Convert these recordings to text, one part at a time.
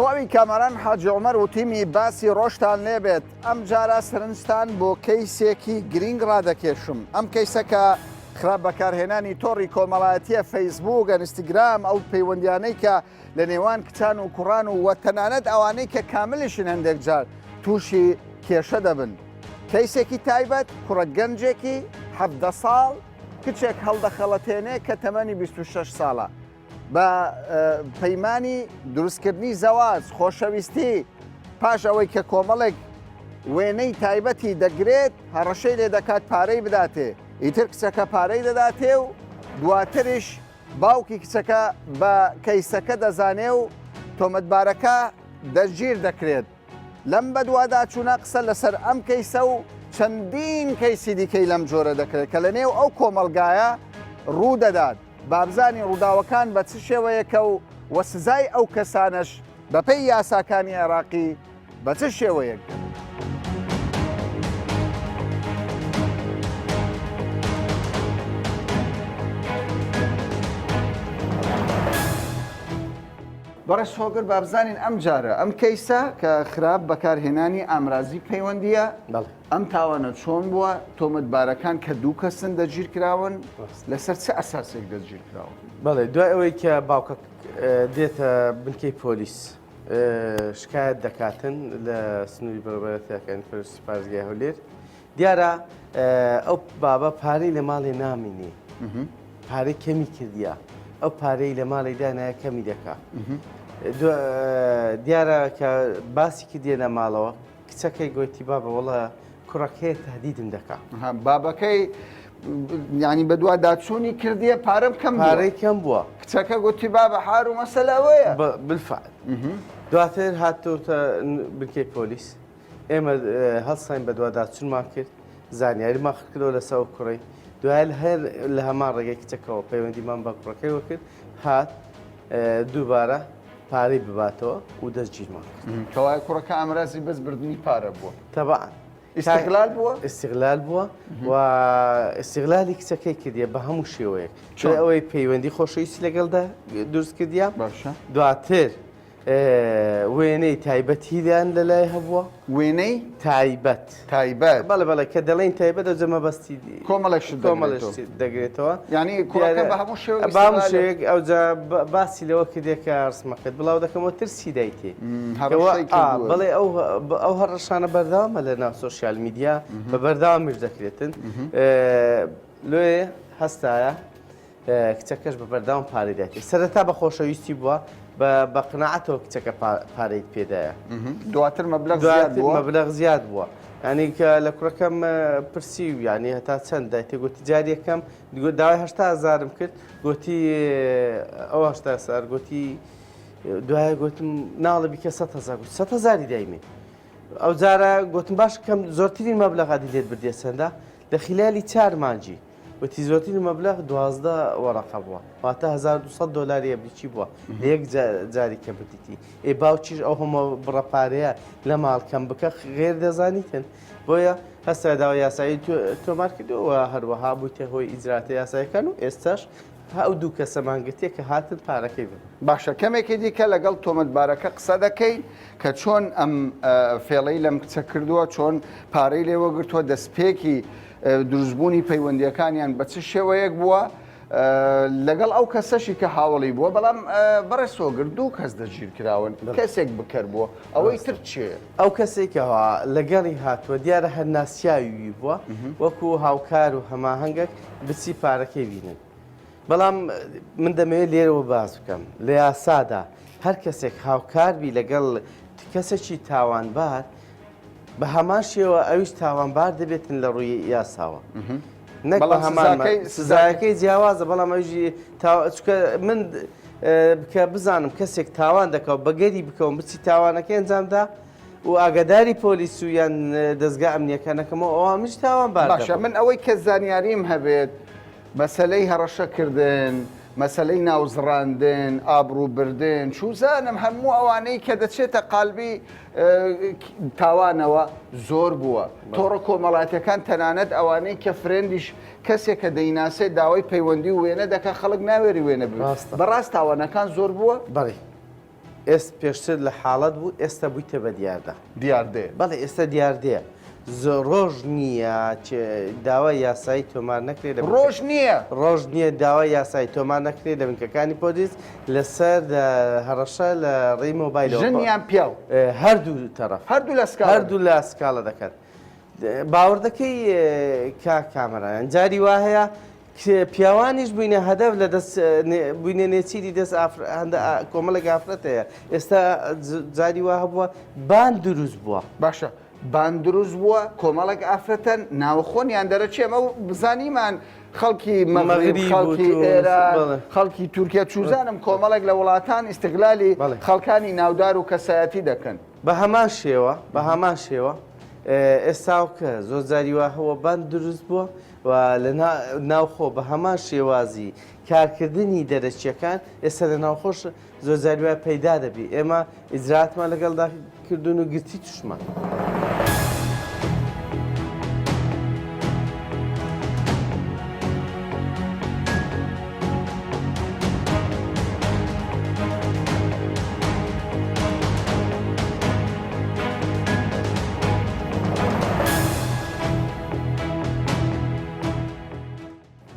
سڵاوی کامەران حاجی عومەر و تیمی باسی ڕۆژتان لێبێت ئەم جارە سەرنجتان بۆ کەیسێکی گرینگ ڕادەکێشم ئەم کەیسە کە خراپ بەکارهێنانی تۆڕی کۆمەڵایەتیە فەیسبوک ئەنستگرام ئەو پەیوەندیانەی کە لە نێوان کچان و کوڕان و وە تەنانەت ئەوانەی کە کاملیشن هەندێک جار تووشی کێشە دەبن. کەیسێکی تایبەت، کوڕە گەنجێکی 17 ساڵ کچێک هەڵدەخەڵەتێنێ کە تەمەنی 26 ساڵە بە پەیمانی دروستکردنی زەواج، خۆشەویستی، پاش ئەوەی کە کۆمەڵێک وێنەی تایبەتی دەگرێت هەڕەشەی لێ دەکات پارەی بداتێ ئیتر کچەکە پارەی دەداتێ و دواتریش باوکی کچەکە بە کەیسەکە دەزانێ و تۆمەتبارەکە دەستگیر دەکرێت. لەم بەدواداچوونە قسە لەسەر ئەم کەیسە و چەندین کەیسی دیکەی لەم جۆرە دەکرێت کە لە نێو ئەو کۆمەڵگایە ڕوو دەدات. بابزانین ڕووداوەکان بە چ شێوەیەکە و و سزای ئەو کەسانەش بەپێی یاساکانی عێراقی بە چ شێوەیەک دەبێت. بەڕێز هۆگر با بزانین ئەم جارە ئەم کەیسە کە خراپ بەکارهێنانی ئامرازی پەیوەندیە ئەم تاوانە چۆن بووە تۆمەتبارەکان کە دوو کەسن دەگیرکراون لەسەر چ ئەساسێک دەستگیرکراون؟ بەڵێ دوای ئەوەی کە باوکە دێتە بنکەی پۆلیس شکایەت دەکاتن لە سنووری بەڕێوەبەرایەتیەکانی پۆلیسی پارێزگای هەولێر دیارە ئەو بابە پارەی لە ماڵێ نامینێ پارەی کەمی کردیە ئەو پارەی لە ماڵی دانایە کەمی دەکا دیارە کە باسی کردیە لە ماڵەوە کچەکەی گۆتی بابە وەڵا کوڕەکەی تهدیدم دەکا. بابەکەی یانی بەدواداچوونی کردیە پارەم کەم بووە. پارەی کەم بووە. کچەکە گوتی بابە حار و مەسەلە ئەوەیە. بالفعل. دواتر هاتۆتە بنکەی پۆلیس ئێمە هەڵساین بەدواداچوونمان کرد زانیاریمان خستکردەوە لەسەر ئەو کوڕەی دوای هەر لە هەمان ڕێگەی کچەکەوە پەیوەندیمان بە کوڕەکەیەوە کرد هات دووبارە پارەی بباتەوە و دەستگیرمان کرد. کەوایە کوڕەکە ئامرازی بەس بردنی پارە بووە. تەبعەن. ئیستغلال بووە؟ ئیستغلال بووە و ئیستغلالی کچەکەی کردیە بە هەموو شێوەیەک. چۆن؟ ئەوەی پەیوەندی خۆشەویستی لەگەڵدا دروست کردیە. باشە. دواتر وێنەی تایبەتیان لەلای هەبووە. وێنەی؟ تایبەت. تایبەت. بەڵێ بەڵێ کە دەڵێین تایبەت ئەوجا مەبەستی کۆمەڵێک شت کۆمەڵێک شت دەگرێتەوە. یانی کوڕەکە بە هەموو شێوەیەک بە هەموو شێوەیەک ئەوجا باسی لەوە کردێ کە ڕسمەکەت بڵاو دەکەمەوە ترسی دایتێ. هەڕەشەی کردووە. بەڵێ ئەو ئەو هەڕەشانە بەردەوامە لە ناو سۆشیال میدیا بە بەردەوامیش دەکرێتن. لۆیێ هەستایە کچەکەش بە بەردەوام پارەی دایتێ سەرەتا بە خۆشەویستی بووە بە قناعەتەوە کچەکە پارەی پێدایە دواتر مەبلەغ زیاد بووە مەبلەغ زیاد بووە ینی کە لە کوڕەکەم پرسی و ینی هەتا چەند دایتێ گوتی جاریەکەم داوای هەشتا هەزارم کرد گوتی ئەو هەشتا هەزار گوتی دوایە گوتم ناڵە بیکە سە هەزار گوت سە هەزاری دایمێ ئەو جارە گوتم باش کەم زۆرترین مەبلەغاتی لێت بردێ چەندە لە خلالی چار مانگی وتی زۆرترین مەبلەغ 12 وەڕەقە بووە واتە 1200 دۆلاری ئەمریکی بووە لە یەک جاری کە بردیتی ئێ باوکیش ئەو هەموو بڕە پارەیە لە ماڵ کەم بکە غێر دەزانیتن بۆیە هەستا داوا یاسایی تۆمار کردووە و هەروەها بوویتە هۆی ئیجراتە یاسایەکان و ئێستاش ئەو دوو کەسەمان گرتیە کە هاتن پارەکەی ببەن. باشە کەمێکی دیکە لەگەڵ تۆمەتبارەکە قسە دەکەین کە چۆن ئەم فێڵەی لەم کچە کردووە، چۆن پارەی لێوەگرتووە، دەستپێکی دروستبوونی پەیوەندییەکانیان بە چ شێوەیەک بووە لەگەڵ ئەو کەسەشی کە هاوڵی بووە، بەڵام بەڕێز سۆگر دوو کەس دەستگیرکراون، کەسێک بکەر بووە، ئەوەی تر کێیە؟ ئەو کەسەی کەوا لەگەڵی هاتووە دیارە هەر ناسیاوی بووە وەکو هاوکار و هەماهەنگەک بچی پارەکەی بینن بەڵام من دەمەوێت لێرەوە باس بکەم لە یاسادا هەر کەسێک هاوکار بی لەگەڵ کەسێکی تاوانبار بە هەمان شێوە ئەویش تاوانبار دەبێتن لە ڕووی یاساوە نەک بە هەمان سزایەکەی جیاوازە بەڵام ئەویش چکە من بکە بزانم کەسێک تاوان دەکەوت بەگەری بکەم بچی تاوانەکەی ئەنجامدا و ئاگاداری پۆلیس و یان دەزگا ئەمنیەکانەکەمەوە ئەوە منیش تاوان بار باشە من ئەوەی کە زانیاریم هەبێت مەسەلەی هەڕەشە کردن مەسەلەی ناوزڕاندن ئابڕوو بردن چوزانم هەموو ئەوانەی کە دەچێتە قالبی تاوانەوە زۆر بووە تۆڕە کۆمەڵاتەکان تەنانەت ئەوانەی کە friend یش کەسێک کە دەیناسێت داوای پەیوەندی و وێنە دەکە خەڵک ناوێری وێنە بڕاست بەڕاست تاوانەکان زۆر بووە بەڵێ. ئێست پێشتر لە حاڵەت بوو ئێستا بوویتە بە دیاردە. دیاردەیە. بەڵێ ئێستا دیاردەیە. ڕۆژ نییە داوای یاسایی تۆمار نەکرێت لە ڕۆژ نییە. ڕۆژ نییە داوای یاسایی تۆمار نەکرێت لە بنکەکانی پۆلیس لەسەر هەڕەشە لە ڕێی مۆبایلەوە. ژن یان پیاو؟ هەردوو تەڕەف. هەردوو لە سکاڵە. هەردوو لە سکاڵە دەکەن. باوەڕ دەکەی کاک کامەران جاری وا هەیە پیاوانیش بووینە هەدەف لە دەست بووینە نێچیری دەست هەندە کۆمەڵێک ئافرەت هەیە ئێستا جاری وا هەبووە بان دروست بووە. باشە بان دروست بووە کۆمەڵێک ئافرەتەن ناوخۆن یان دەرەچێ ئەمە بزانیمان خەڵکی مەغریب خەڵکی ئێران خەڵکی تورکیا چوزانم کۆمەڵێک لە وڵاتان ئیستغلالی خەڵکانی ناودار و کەسایەتی دەکەن. بە هەمان شێوە بە هەمان شێوە ئێستاوکە زۆر جاری وا هەوە باند دروست بووە و لە ناوخۆ بە هەمان شێوازی کارکردنی دەرەکیەکان ئێستا لە ناوخۆش زۆر جاری وایە پەیدا دەبی ئێمە ئیجراتمان لەگەڵدا کردوون و گرتی توشمان.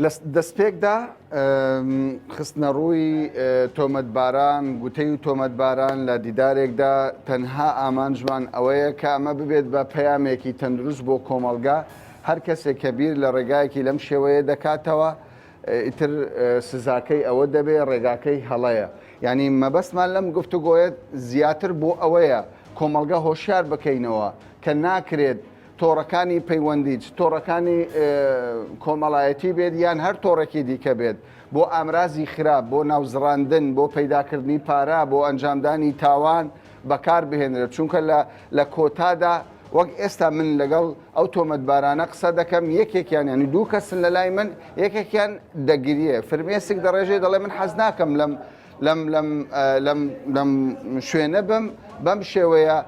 لە دەستپێکدا خستنەڕووی تۆمەتباران، گوتەی و تۆمەتباران لە دیدارێکدا تەنها ئامانجمان ئەوەیە کە ئەمە ببێت بە پەیامێکی تەندروست بۆ کۆمەڵگا، هەر کەسێک کە بیر لە ڕێگایەکی لەم شێوەیە دەکاتەوە ئیتر سزاکەی ئەوە دەبێ ڕێگاکەی هەڵەیە. یانی مەبەستمان لەم گفتوگۆیە زیاتر بۆ ئەوەیە کۆمەڵگە هۆشیار بکەینەوە کە ناکرێت تۆڕەکانی پەیوەندی چ تۆڕەکانی کۆمەڵایەتی بێت یان هەر تۆڕێکی دیکە بێت بۆ ئامرازی خراپ بۆ ناوزڕاندن بۆ پەیداکردنی پارە بۆ ئەنجامدانی تاوان بەکار بهێنرێت چونکە لە لە کۆتادا وەک ئێستا من لەگەڵ ئەو تۆمەتبارانە قسە دەکەم یەکێکیان ینی دوو کەسن لە لای من یەکێکیان دەگریێ فرمێسک دەڕێژێ دەڵێ من حەز ناکەم لەم لەم لەم لەم لەم شوێنە بم بەم شێوەیە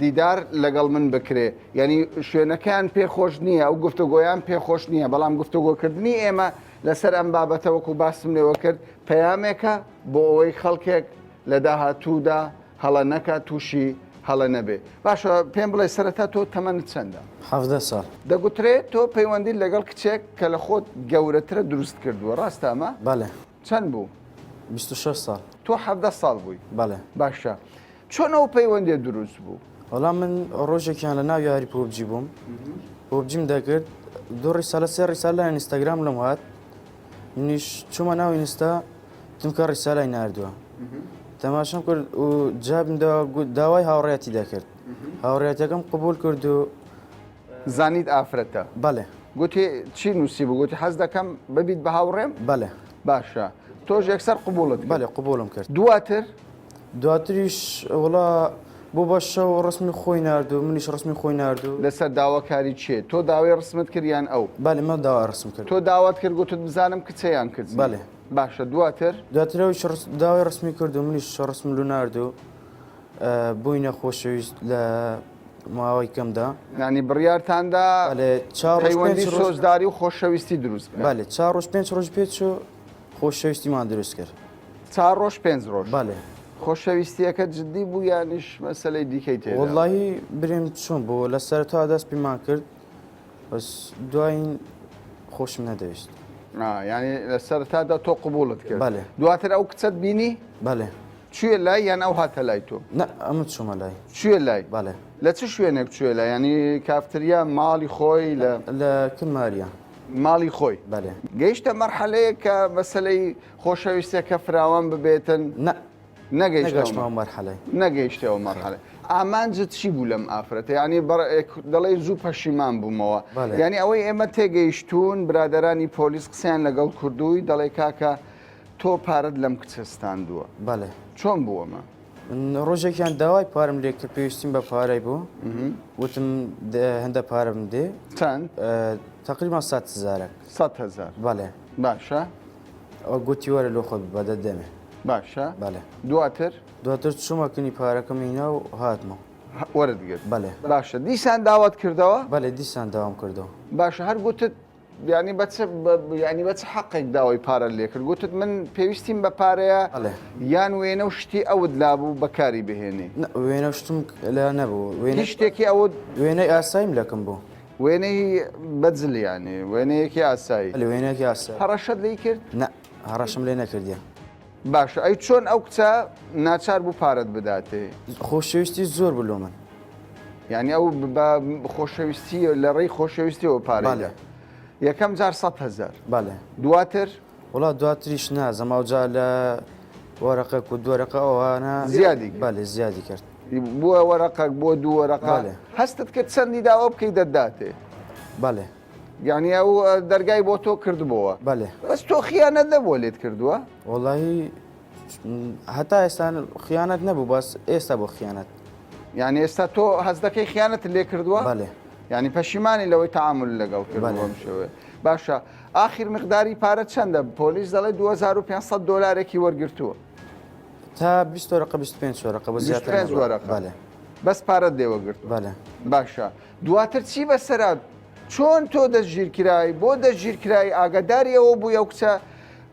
دیدار لەگەڵ من بکرێ یعنی شوێنەکەیان پێخۆش نییە ئەو گفتوگۆیان پێخۆش نییە بەڵام گفتوگۆکردنی ئێمە لەسەر ئەم بابەتە وەکو باسم لێوە کرد پەیامێکە بۆ ئەوەی خەڵکێک لە داهاتوودا هەڵە نەکا تووشی هەڵە نەبێ باشە پێم بڵێ سەرەتا تۆ تەمەنت چەندە؟ 17 ساڵ. دەگوترێ تۆ پەیوەندیت لەگەڵ کچێک کە لە خۆت گەورەترە دروست کردووە ڕاستە ئەمە؟ بەڵێ. چەند بوو؟ 26 ساڵ. تۆ 17 ساڵ بووی؟ بەڵێ. باشە چۆن ئەو پەیوەندیە دروست بوو؟ وەڵا من ڕۆژێکیان لە ناو یاری PUBG بووم PUBG م دەکرد دوو ڕیسالە سێ ڕیسالە لە ئینستاگرام لەم هات منیش چوومە ناو ئینستا چونکە ڕیسالای ناردووە تەماشم کرد و جابم داوای هاوڕێتی دەکرد هاوڕێتەکەم قبول کرد و زانیت ئافرەتە؟ بەڵێ. گوتی چی نووسی بوو؟ گوتی حەز دەکەم ببیت بە هاوڕێم؟ بەڵێ. باشە تۆش یەکسەر قبوڵت کرد؟ بەڵێ قبوڵم کرد. دواتر؟ دواتریش وەڵا بۆ بە شەو ڕسمی خۆی نارد و منیش ڕسمی خۆی نارد و. لەسەر داواکاری کێ؟ تۆ داوای ڕسمت کرد یان ئەو؟ بەڵێ من داوای ڕسم کرد. تۆ داوات کرد گوتت بزانم کچە یان کچ نییە؟ بەڵێ. باشە دواتر؟ دواتر ئەویش داوای ڕسمی کرد و منیش ڕسم لۆ نارد و بووینە خۆشەویست لە ماوەی کەمدا. یانی بڕیارتان دا بەلێ چار ڕۆژ پەیوەندی پێنج ڕۆژ سۆزداری و خۆشەویستی دروست بکەن. بەلێ چار ڕۆژ پێنج ڕۆژ پێ چوو خۆشەویستیمان دروست کرد. چار ڕۆژ پێنج ڕۆژ. بەلێ. خۆشەویستیەکە جدی بوو یانیش مەسەلەی دیکەی تێدا بوو؟ وەڵاهی برێم چۆن بوو لە سەرەتا دەست پیمان کرد بەس دوایین خۆشم نەدەویست. یانی لە سەرەتادا تۆ قبوڵت کرد. بەلێ. دواتر ئەو کچەت بینی؟ بەلێ. چویە لای یان ئەو هاتە لای تۆ؟ نا ئەمن چوومە لای. چویە لای؟ بەڵێ. لە چ شوێنێک چویە لای؟ یانی کافتریا ماڵی خۆی لە؟ لە کن ماریا. ماڵی خۆی؟ بەلێ. گەیشتە مەرحەلەیەک کە مەسەلەی خۆشەویستیەکە فراوان ببێتن؟ نا. نەگەیشتە ئەو مەرحەلەی. نەگەیشتە ئەو مەرحەلەی. ئامانجت چی بوو لەم ئافرەتە؟ یانی دەڵێی زوو پەشیمان بوومەوە. یانی ئەوەی ئێمە تێگەیشتوون برادەرانی پۆلیس قسەیان لەگەڵ کردووی دەڵێ کاکە تۆ پارەت لەم کچە ستاندووە. بەڵێ. چۆن بوو ئەمە؟ من ڕۆژێکیان داوای پارەم لێ کرد پێویستیم بە پارەی بوو وتم هەندە پارە بدێ. چەند؟ تقریبا سەد هەزارێک. 100 هەزار. بەڵێ. باشە. ئەو گوتی وەرە لۆ خۆت ببە دەدەمێ. باشە. بەڵێ. دواتر؟ دواتر چوومە کنی پارەکەم هینا و هاتمەوە. وەرت گرت. بەڵێ. باشە دیسان داوات کردەوە؟ بەڵێ دیسان داوام کردەوە. باشە هەر گوتت. یانی بە چ یانی بە چ حەقێک داوای پارەت لێ کرد گوتت من پێویستیم بە پارەیە بەڵێ. یان وێنە و شتی ئەوت لابوو بەکاری بهێنی؟ نە وێنە و شتم لا نەبوو وێنە هیچ شتێکی ئەوت وێنەی ئاساییم لەکم بوو. وێنەی بەجل یانی وێنەیەکی ئاسایی. بەلێ وێنەیەکی ئاسایی. هەڕەشەت لێی کرد؟ نە هەڕەشەم لێ نەکردیە. باشە ئەی چۆن ئەو کچە ناچار بوو پارەت بداتێ؟ خۆشەویستی زۆر بوو لۆ من. یعنی ئەو بە خۆشەویستی لە ڕێی خۆشەویستیەوە پارەی بەڵێ. یەکەم جار 100 هەزار. بەڵێ. دواتر؟ وڵا دواتریش نازم ئەوجا لە وەرەقەک و دووەرەقە ئەوانە زیادی کرد. بەڵێ زیادی کرد. بووە وەرەقەک بۆ دوو وەرەقە. بەڵێ. هەستت کرد چەندی داوە بکەی دەتداتێ؟ بەڵێ. یعنی ئەو دەرگای بۆ تۆ کردبۆوە. بەڵێ. بەس تۆ خیانەت نەبووە لێت کردووە؟ وەڵاهی هەتا ئێستا خیانەت نەبوو بەس ئێستا بۆ خیانەت. یعنی ئێستا تۆ هەست دەکەی خیانەتت لێ کردووە؟ بەڵێ. یعنی پەشیمانی لەوەی تەعامول لەگەڵ کردووە بەڵێ. بەم شێوەیە. باشە ئاخیر مقداری پارە چەندە؟ پۆلیس دەڵێ 2500 دۆلارێکی وەرگرتووە. تا 20 وەرەقە 25 وەرەقە بۆ زیاتر 25 نەبوو. وەرەقە. بەڵێ. بەس پارەت لێ وەرگرتووە. بەڵێ. باشە دواتر چی بەسەرات؟ چۆن تۆ دەستگیرکرای؟ بۆ دەستگیرکرای؟ ئاگاداری ئەوە بووی ئەو کچە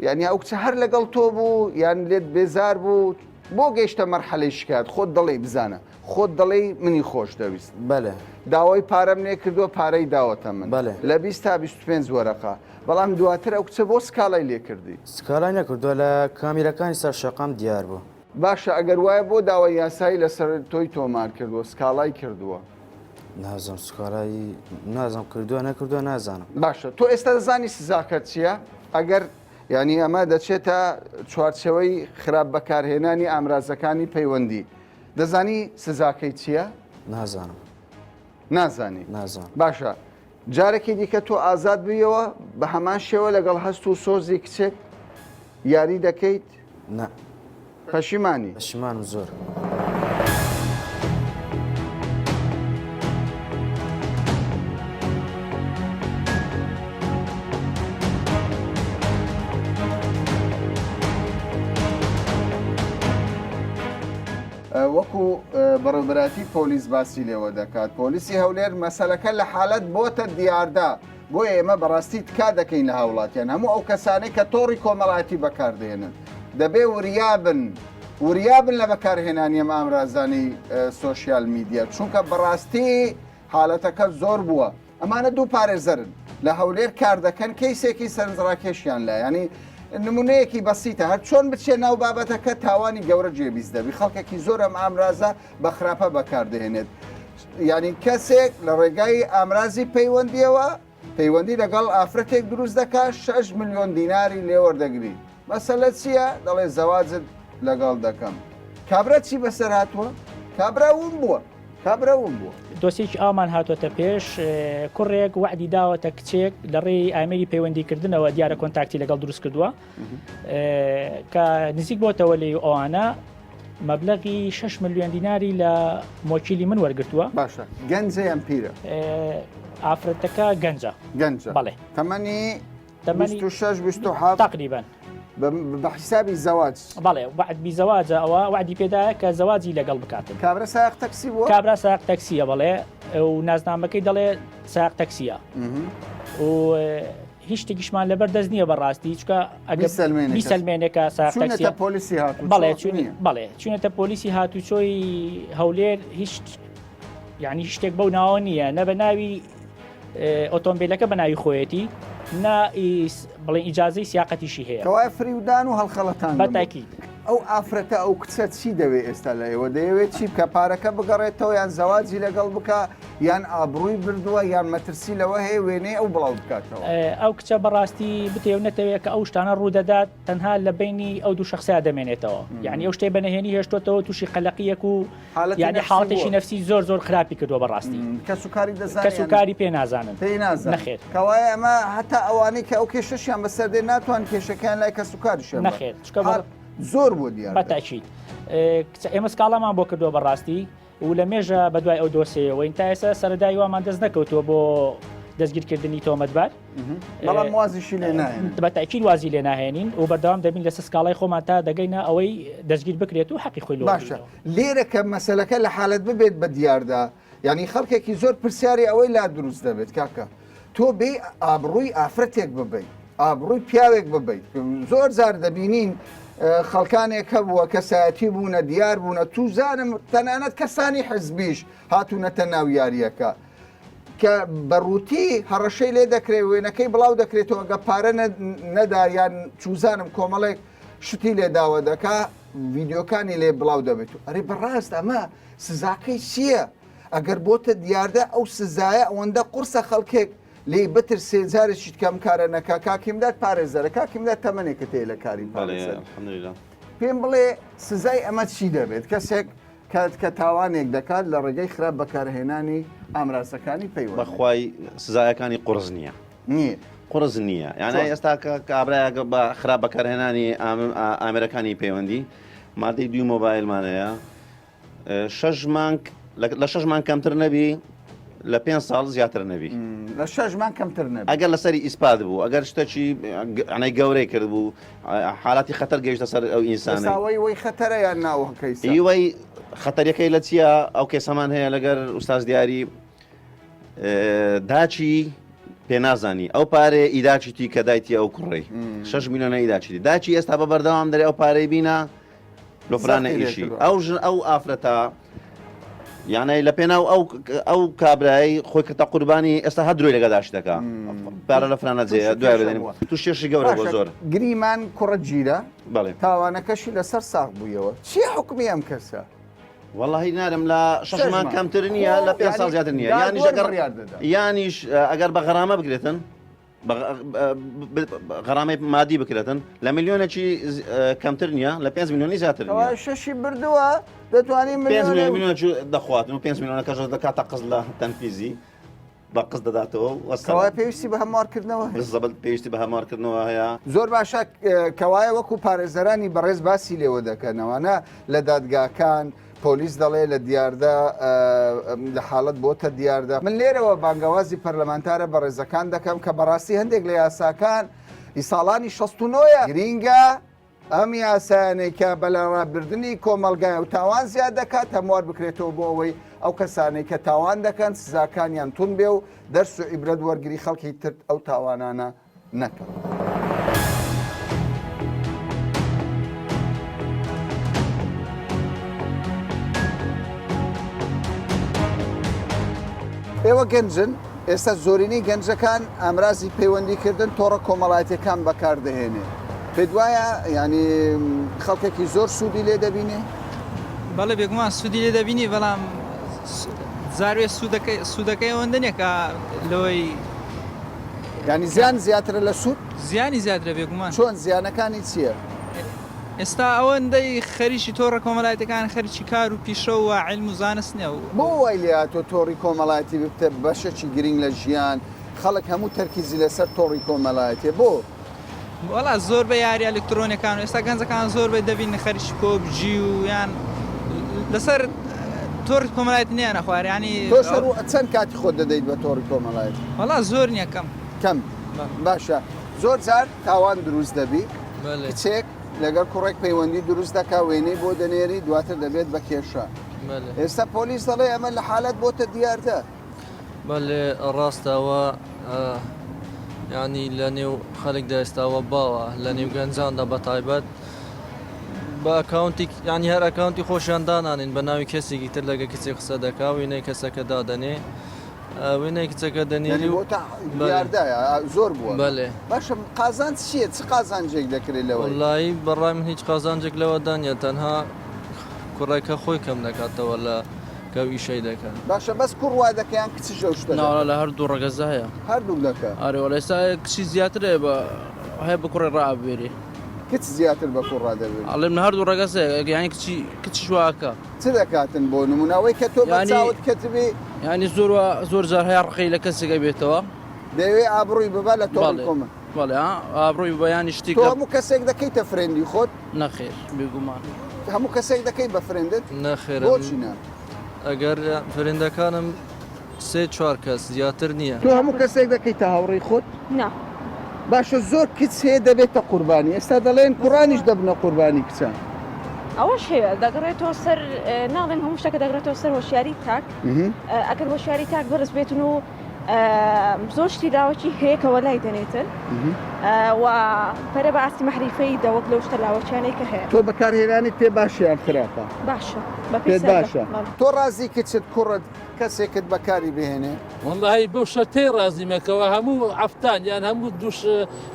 یعنی ئەو کچە هەر لەگەڵ تۆ بوو یان لێت بێزار بوو؟ بۆ گەیشتە مەرحەلەی شکایەت؟ خۆت دەڵێی بزانە خۆت دەڵێی منی خۆش دەویست. بەلێ. داوای پارەم لێ کردووە پارەی داوەتە من. بەلێ. لە 20 تا 25 وەرەقە. بەڵام دواتر ئەو کچە بۆ سکاڵای لێ کردی؟ سکاڵای نەکردووە لە کامیرەکانی سەر شەقام دیار بوو. باشە ئەگەر وایە بۆ داوای یاسایی لەسەر تۆی تۆمار کردووە سکاڵای کردووە؟ نازم سکاڵای نازم کردووە نەکردووە نازانم. باشە تۆ ئێستا دەزانی سزاکەت چییە؟ ئەگەر یعنی ئەمە دەچێتە چوارچێوەی خراپ بەکارهێنانی ئامرازەکانی پەیوەندی دەزانی سزاکەی چییە؟ نازانم. نازانی؟ نازانم. باشە جارێکی دیکە تۆ ئازاد بوویەوە بە هەمان شێوە لەگەڵ هەست و سۆزی کچێک یاری دەکەیت؟ نا. پەشیمانی؟ پەشیمانم زۆر. وەکو بەڕێوبەرایەتی پۆلیس باسی لێوە دەکات پۆلیسی هەولێر مەسەلەکە لە حالەت بۆتە دیاردە بۆیە ئێمە بەڕاستی تکا دەکەین لە هاوڵاتیان هەموو ئەو کەسانەی کە تۆڕی کۆمەڵایەتی بەکاردێنن دەبێ وریابن وریابن لە بەکارهێنانی ئەم ئامرازانی سۆشیال میدیا چونکە بەڕاستی حالەتەکە زۆر بووە ئەمانە دوو پارێزەرن لە هەولێر کار دەکەن کەیسێکی سەرنجڕاکێشیان لە ینی نمونەیەکی بەسیتە هەر چۆن بچێ ناو بابەتەکە تاوانی گەورە جێبیست دەبی خەڵکێکی زۆر ئەم ئامرازە بە خراپە بەکاردەهێنێت یعنی کەسێک لە ڕێگای ئامرازی پەیوەندیەوە پەیوەندی لەگەڵ ئافرەتێک دروست دەکات 6 میلیۆن دیناری لێوەردەگری مەسەلە چییە دەڵێ زەواجت لەگەڵ دەکەم کابرا چی بەسەر هاتووە کابرا ون بووە کابرا ون بووە. دۆسیەکی ئاوامان هاتۆتە پێش، کوڕێک وەعدی داوەتە کچێک لە ڕێی ئامێری پەیوەندیکردنەوە دیارە کۆنتاکتی لەگەڵ دروست کردووە کە نزیک بۆتەوە لێی و ئەوانە مەبلەغی 6 میلیۆن دیناری لە مۆکیلی من وەرگتووە. باشە گەنجە یان پیرە؟ ئافرەتەکە گەنجە. گەنجە. بەڵێ. تەمەنی تەمەنی 26 27 تقریبا بە حیسابی زەواج. بەڵێ وەعد بی زەواجە ئەوە وەعدی پێدایە کە زەواجی لەگەڵ بکاتن. کابرا سایەق تەکسی بووە؟ کابرا سایەق تەکسیە بەڵێ و نازنامەکەی دەڵێ سایەق تەکسیە و هیچ شتێکیشمان لەبەر دەست نییە بەڕاستی چکە ئەگەر بیسەلمێنێ کە سایەق تەکسیە پۆلیسی هاتوو بەڵێ چون بەڵێ چونەتە پۆلیسی هاتوچۆی هەولێر هیچ یعنی هیچ شتێک بەو ناوە نییە نە بە ناوی ئۆتۆمبیلەکە بە ناوی خۆیەتی نا بڵێن ئیجازەی سیاقەتیشی هەیە. کەوایە فریودان و هەڵخەڵەتاندن بوو. بەتاکید. ئەو ئافرەتە ئەو کچە چی دەوێ ئێستا لە ئێوە؟ دەیەوێت چی بکا؟ پارەکە بگەڕێتەوە یان زەواجی لەگەڵ بکا یان ئابڕووی بردووە یان مەترسی لەوە هەیە وێنەی ئەو بڵاو بکاتەوە؟ ئەو کچە بەڕاستی بتەوێ و نەتەوێ کە ئەو شتانە ڕوودەدات تەنها لە بەینی ئەو دوو شەخسەیا دەمێنێتەوە یعنی ئەو شتەی بە نهێنی هێشتۆتەوە تووشی قەلەقیەک و یعنی حاڵەتێکی نەفسی زۆر زۆر خراپی کردووە بەڕاستی کەسوکاری دەزانن کەسوکاری پێ نازانن پێی نازانن نەخێر کەوایە ئەمە هەتا ئەوانەی کە ئەو کێشەشیان بەسەر دێ ناتوان کێشەکەیان لای کەسوکاریشیان نەخێر چونکە زۆر بۆ دیار بەتاکید ئێمە سکاڵامان بۆ کردووە بەڕاستی و لە مێژە بەدوای ئەو دۆسێیەوەین تا ئێستا سەرەدای وامان دەست نەکەوتووە بۆ دەستگیرکردنی تۆمەتبار بەڵام وازیشی لێ ناهێنن بە تاکید وازی لێ ناهێنین و بەردەوام دەبین لەسەر سکاڵای خۆمان تا دەگەینە ئەوەی دەستگیر بکرێت و حەقی خۆی لۆ باشە لێرە کە مەسەلەکە لە حالت ببێت بە دیاردا. یعنی خەڵکێکی زۆر پرسیاری ئەوەی لا دروست دەبێت کاکە تۆ بێ ئابڕووی ئافرەتێک ببیت ئابڕووی پیاوێک ببیت زۆر جار دەبینین خەڵکانێک هەبووە کەسایەتی بوونە دیار بوونە توزانم تەنانەت کەسانی حزبیش هاتوونەتە ناو یاریەکە کە بە ڕووتی هەڕەشەی لێ دەکرێت وێنەکەی بڵاو دەکرێتەوە گە پارە نەدا یان چوزانم کۆمەڵێک شتی لێ داوە دەکا ڤیددیوکانی لێ بڵاو دەبێت و ئەرێ بەڕاست ئەمە سزاکەی چییە؟ ئەگەر بۆتە دیاردە ئەو سزایە ئەوەندە قورسە خەڵکێک لێی بترسێ جارێکی کەم کارە نەکا کاک هیمداد پارێزەرە کاک هیمداد تەمەنێکت هەیە لە کاری پارێزەر پێم بڵێ سزای ئەمە چی دەبێت کەسێک کات کە تاوانێک دەکات لە ڕێگەی خراپ بەکارهێنانی ئامرازەکانی پەیوەندی. بەخوای سزایەکانی قورس نییە. نییە. قورس نییە. یانە ئێستا کە کابرایەک بە خراپ بەکارهێنانی ئامێرەکانی پەیوەندی مادەی دوی مۆبایلمان هەیە شەش مانگ لە شەش مانگ کەمتر نەبی لە پێ ساڵ زیاتر نەبی لە شەش مانگ کەمتر نەبی ئەگەر لەسەری ئیسپات بوو ئەگەر شتەکی ئەنەی گەورەی کرد بوو حالاتی خەتەر گەیشتە سەر ئەو ئینسانەی. ئێستا وەی وەی خەتەرە یان نا ئەو کەیسە؟ ئی وەی خەتەریەکەی لە چییە؟ ئەو کەیسەمان هەیە لەگەر ئوستاز دیاری داچی پێنازانی ئەو پارێ ئیداچیتی کە دایتی ئەو کوڕی 6 میلیۆنە ئیداچیتی داچی ئێستا بە بەردەوام دەرێ ئەو پارەی بینە لۆفرانە ئیشی ئەو ژن ئەو ئافرەتە یانەی لە پێناو ئەو ئەو کابرای خۆی کردە قوربانی ئێستا هەر درۆی لەگە داش دەکا پارە لە فرانە جێ دوای بدەین تو شێشی گەورە بۆ زۆر گریمان کوڕە گیرە بەڵێ تاوانەکەشی لەسەر ساغ بوویەوە چی حکومی ئەم کەسە واللهی نارم لە شەش مانگ کەمتر نییە لە پێ ساڵ زیاتر نییە یانیش ئەگەر یانیش ئەگەر بە غەرامە بگرێتن غەرامەی مادی بکرێتن لە ملیۆنێکی کەمتر نییە لە 5 میلیۆنی زیاتر نییە. شەشی بردووە دەتوانین 5 میلیۆن دەخواتن و 5 میلیۆنەکەش دەکاتە قز لە تەنفیزی بە قز دەداتەوە وەستەوە پێویستی بە هەموارکردنەوە بالضبط پێویستی بە هەموارکردنەوە هەیە. زۆر باشە کەوایە وەکو پارێزەرانی بەڕێز باسی لێوە دەکەنەوەە لە دادگاکان پۆلیس دەڵێ لە دیاردە لە حاڵەت بۆتە دیاردە. من لێرەوە بانگەوازی پەرلەمانتارە بەڕێزەکان دەکەم کە بەڕاستی هەندێک لە یاساکان ی ساڵانی 69 گرینگە ئەم یاسایانەی کە بە لەڕابردنی کۆمەڵگای و تاوان زیاد دەکات هەموار بکرێتەوە بۆ ئەوەی ئەو کەسانەی کە تاوان دەکەن سزاکانیان تون بێ و دەرس و عیبرەت وەرگری خەڵکی تر ئەو تاوانانە نەکەن. ئێوە گەنجن، ئێستا زۆرینەی گەنجەکان ئامرازی پەیوەندیکردن تۆڕە کۆمەڵایەتیەکان بەکاردەهێنێ، پێت وایە یانی خەڵکێکی زۆر سوودی لێ دەبینێ؟ بەڵێ بێگومان سوودی لێ دەبینی بەڵام زاروێ سوودەکەی سوودەکەی ئەوەندە نییە کە لەوەی یانی زیان زیاترە لە سوود؟ زیانی زیاترە بێگومان. چۆن زیانەکانی چییە؟ ئێستا ئەوەندەی خەریکی تۆڕە کۆمەلایەتەکان خەریکی کار و پیشە و عیلم و زانست نیە و. بۆ وای لێهاتوە تۆڕی کۆمەڵایەتی ببتە بەشەکی گرینگ لە ژیان خەڵک هەموو تەرکیزی لەسەر تۆڕی کۆمەلایەتیە بۆ؟ وەڵا زۆر بە یاری ئەلکترۆنیەکان و ئێستا گەنجەکان زۆر بە دەبین خەریکی پۆبجی و یان لەسەر تۆڕی کۆمەلایەتی نیانە خوار ینی تۆش هەر چەند کاتی خۆت دەدەیت بە تۆڕی کۆمەڵایەتی؟ وەڵا زۆر نییە کەم. کەم باشە زۆر جار تاوان دروست دەبی کچێک لەگەڵ کوڕێک پەیوەندی دروست دەکا وێنەی بۆ دەنێری دواتر دەبێت بە کێشە ئێستا پۆلیس دەڵێ ئەمە لە حالت بۆتە دیاردە. بەلێ ڕاستە ئەوە یانی لە نێو خەلکدا ئێستا ئەوە باوە لە نێو گەنجاندا بە تایبەت بە ئەکاونتی ینی هەر ئەکاونتی خۆشیان دانانین بە ناوی کەسێکی تر لەگە کچێک قسە دەکا وێنەی کەسەکە دادەنێ وێنەی کچەکە دەنێری و زۆر بووە بەلێ باشە قازانج چییە چ قازانجێک دەکرێت لەوە وەڵایی بەڕای من هیچ قازانجێک لەوەدا نییە تەنها کوڕەکە خۆی کەم دەکاتەوە لە کە ئەو ئیشەی دەکا. باشە بەس کوڕ وا دەکا یان کچیش ئەو شتە دەکا؟ ناوەڵا لە هەردوو ڕەگەزا هەیە. هەردووک دەکا. ئەرێ وەڵا ئێستا کچی زیاتر هەیە بە هەیە بە کوڕێ ڕائەبوێرێ. کچ زیاتر بە کوڕ ڕادەبوێرێ. ئەڵێم لە هەردوو ڕەگەز هەیە یانی کچی کچیش وا ئەکا. چ دەکاتن بۆ نموونە ئەوەی کە تۆ بە چاوت کەتبی. یانی زۆر وا زۆر جار هەیە ڕقی لە کەسێک ئەبێتەوە. دەیەوێ ئابڕووی ببا لە تۆڕی کۆمە. بەڵێ ها ئابڕووی ببا یانی شتێک. تۆ هەموو کەسێک دەکەیتە friend ی خۆت؟ نەخێر بێگومان. هەموو کەسێک دەکەی بە friend ت؟ نەخێر بۆچی نا؟ ئەگەر friend ەکانم سێ چوار کەس زیاتر نییە. تۆ هەموو کەسێک دەکەیتە هاوڕێی خۆت؟ نا. باشە زۆر کچ هەیە دەبێتە قوربانی ئێستا دەڵێن کوڕانیش دەبنە قوربانی کچان. ئەوەش هەیە دەگەڕێتەوە سەر ناڵێم هەموو شتەکە دەگەڕێتەوە سەر هۆشیاری تاک ئەگەر هۆشیاری تاک بەرز بێتن و زۆر شتی لاوەکی هەیە کە وەلای دەنێتن و پەرە بە ئاستی مەحریفەی دەوەک لەو شتە لاوەکیانەی کە هەیە. تۆ بەکارهێنانیت پێ باشە یان خراپە؟ باشە بە پێت باشە. تۆ ڕازی کچت کوڕت کەسێکت بەکاری بهێنێ؟ وەڵاهی بەو شەرتەی ڕازیمە کەوا هەموو هەفتان یان هەموو دوو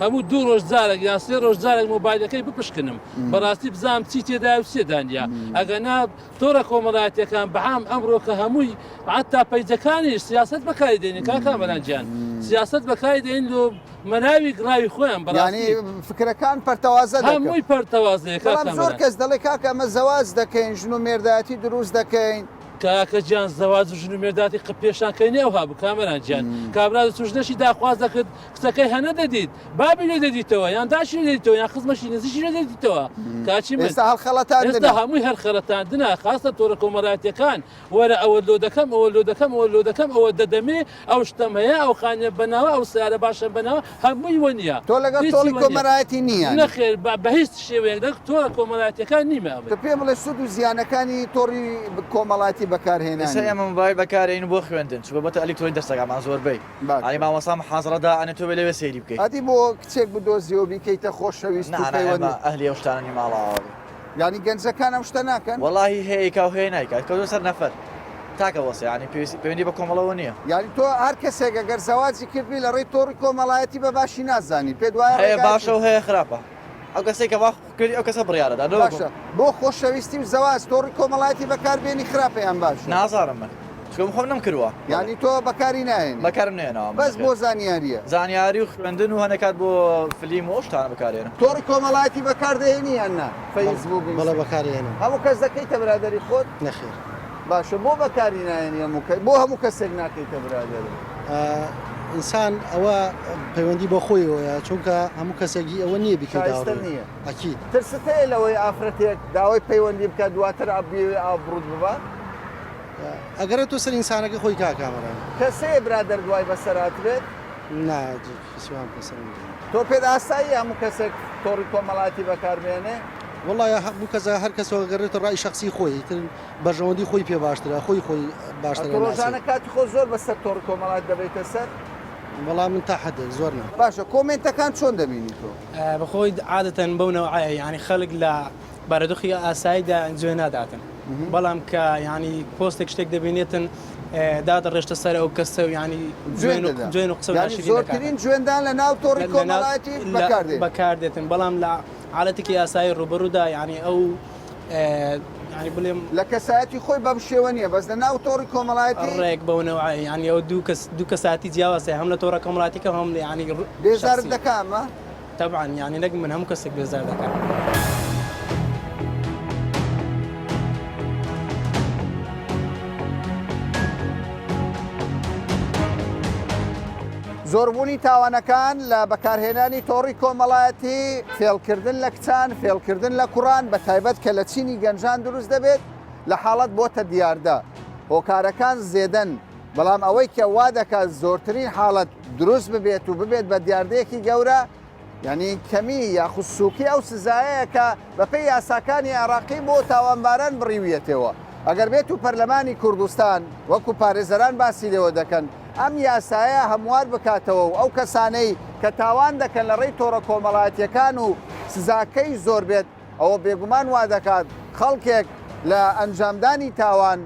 هەموو دوو ڕۆژ جارێک یان سێ ڕۆژ جارێک مۆبایلەکەی بپشکنم بەڕاستی بزانم چی تێدایە و چی تێدا نییە ئەگەنا تۆڕە کۆمەڵایەتیەکان بەعام ئەمڕۆ کە هەمووی حتا پەیجەکانیش سیاسەت بەکاری دێنین کاک کامەران گیان سیاسەت بەکاری دێنین لۆ مەراوی گڕاوی خۆیان بەڕاستی یانی فکرەکان پەرتەوازە دەکەن هەمووی پەرتەوازەیە کاک بەڵام زۆر کامەران. کەس دەڵێ کاکە ئەمە زەواج دەکەین ژن و مێردایەتی دروست دەکەین. کاکە گیان زەواج و ژن و مێرداتی قە پێشان کەی ئەوها بوو کامەران گیان کابرا دەچوو ژنەشی داخواز دەکرد کچەکەی هەنە دەدیت بابی لێ دەدیتەوە یان داشی لێ دەدیتەوە یان خزمەشی نزیکی لێ دەدیتەوە کاچی من ئێستا هەڵخەڵەتاندنە. ئێستا هەمووی هەر خەڵەتاندنە خاستە تۆڕە کۆمەڵایەتیەکان وەرە ئەوە لۆ دەکەم ئەوە لۆ دەکەم ئەوە لۆ دەکەم ئەوە دەدەمێ ئەو شتەم هەیە ئەو خانیە بەناوە ئەو سیارە باشەم بەناوە هەمووی وە نییە تۆ لەگەڵ هیچی تۆڵی وە نییە کۆمەرایەتی نی یانی؟ نەخێر بە بە هیچ شێوەیەک لەگەڵ تۆڕە کۆمەڵایەتیەکان نیمە ئەمن. تۆ پێم بڵێ سود و زیانەکانی تۆڕی کۆمەڵایەتی ئێستا بەکارهێنانی؟ ئێمە مۆبایل بەکارێنین بۆ خوێندن چونکە بۆتە ئەلیکترۆنی دەرسەکانمان زۆربەی باشە. یانی مامۆستا محازڕە دائەنێ تۆ بێ لەوێ سەیری بکەی. ئەدی بۆ کچێک بدۆزیەوە بیکەیتە خۆشەویست و نا نا ئێمە پەیوەندی. ئەهلی ئەو شتانە نین ماڵئاوا بین. یانی گەنجەکان ئەم شتە ناکەن؟ وەڵاهی هەیە ئەیکا و هەیە نایکات کەوتوە سەر نەفەر تاکە وەسە یانی پێویستی پەیوەندی بە کۆمەڵەوە نییە. یانی تۆ هەر کەسێک ئەگەر زەواجی کردبی لە ڕێی تۆڕی کۆمەڵایەتی بە باشی نازانی پێت وایە هەیە ڕێگایەکی. باشە و هەیە خراپە ئەو کەسەی کە وا کردی ئەو کەسە بڕیارەدا نەوەک باشە بۆ خۆشەویستی و زەواج تۆڕی کۆمەڵایەتی بەکار بێنی خراپە یان باشە؟ نازانم من چونکە من خۆم نەمکردوە. یانی تۆ بەکاری ناهێنی؟ بەکارم نەهێناوە من بەس نەخێر. بۆ زانیاریە؟ زانیاری و خوێندن و هەنێ کات بۆ فلیم و ئەو شتانە بەکارێنم. تۆڕی کۆمەڵایەتی بەکار دەهێنی یان نا؟ فەیسبووک بەڵێ ئینستا. بەکارێنم. هەموو کەس دەکەیتە برادەری خۆت؟ نەخێر. باشە بۆ بەکاری ناهێنی هەموو کەس بۆ هەموو کەسێک ناکەیتە برادەرت؟ ئینسان ئەوە پەیوەندی بە خۆیەوەیە چونکە هەموو کەسێک هی ئەوە نییە بیکەیتە شایستە هاوڕێ نییە. ئەکید. ترست هەیە لەوەی ئافرەتێک داوای پەیوەندی بکات دواتر بیەوێ ئابڕوت ببات؟ ئەگەرێ تۆ سەر ئینسانەکە خۆی کاک کامەران. کەس هەیە برادەر دوای بەسەر هاتبێت؟ نا هیچ وام بەسەر نەهات. تۆ پێت ئاساییە هەموو کەسێک تۆڕی کۆمەڵایەتی بەکار بێنێ؟ وەڵا هەموو کەس هەر کەسەوە ئەگەرێتە ڕای شەخسی خۆی ئیتر بەرژەوەندی خۆی پێ باشترە خۆی خۆی باشتر ئەتۆ ئەناسێ. ڕۆژانە کاتی خۆت زۆر بەسەر تۆڕی کۆمەڵایەتی دەبەیتە سەر؟ وەڵا من تا حەدێک زۆر نا. باشە کۆمێنتەکان چۆن دەبینی تۆ؟ بەخۆی عادەتەن بەو نەوعەیە یانی خەلک لە بارودۆخی ئاساییدا جوێ ناداتن بەڵام کە یانی پۆستێک شتێک دەبینێتن دادەڕێژتە سەر ئەو کەسە و یانی جوێن دەدا جوێن و قسە و یانی ناشرین دەکاتن. زۆرترین جوێندان لە ناو تۆڕی کۆمەڵایەتی بەکار دێت. بەکار دێتن بەڵام لە حالەتێکی ئاسایی ڕووبەڕوودا یانی ئەو یانی بڵێم لە کەسایەتی خۆی بەم شێوە نییە بەس لە ناو تۆڕی کۆمەڵایەتی ڕێک بەو نەوعە یانی ئەو دوو کەس دوو کەساتی جیاوازە هەم لە تۆڕە کۆمەڵاتیکە هەم لە یانی بێزارت شەخسی. دەکا ئەمە؟ تەبعەن یانی نەک من هەموو کەسێک بێزار دەکات. زۆربوونی تاوانەکان لە بەکارهێنانی تۆڕی کۆمەڵایەتی، فێڵکردن لە کچان، فێڵکردن لە کوڕان، بە تایبەت کە لە چینی گەنجان دروست دەبێت، لە حاڵەت بۆتە دیاردە. هۆکارەکان زێدەن، بەڵام ئەوەی کە وا دەکات زۆرترین حاڵەت دروست ببێت و ببێت بە دیاردەیەکی گەورە، یانی کەمی یاخود سووکی ئەو سزایەیە کە بەپێی یاساکانی عێراقی بۆ تاوانباران بڕیویەتەوە. ئەگەر بێت و پەرلەمانی کوردستان وەکو پارێزەران باسی لێوە دەکەن ئەم یاسایە هەموار بکاتەوە و ئەو کەسانەی کە تاوان دەکەن لە ڕێی تۆڕە کۆمەڵایەتییەکان و سزاکەی زۆر بێت ئەوە بێگومان وا دەکات خەڵکێک لە ئەنجامدانی تاوان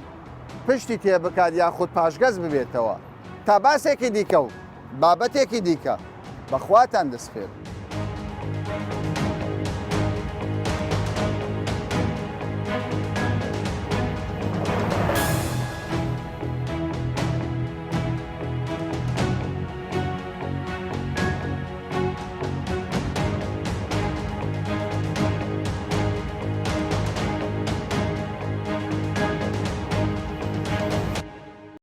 پشتی تێ بکات یاخود پاشگەز ببێتەوە. تا باسێکی دیکە و بابەتێکی دیکە بە خواتان دەسپێرم.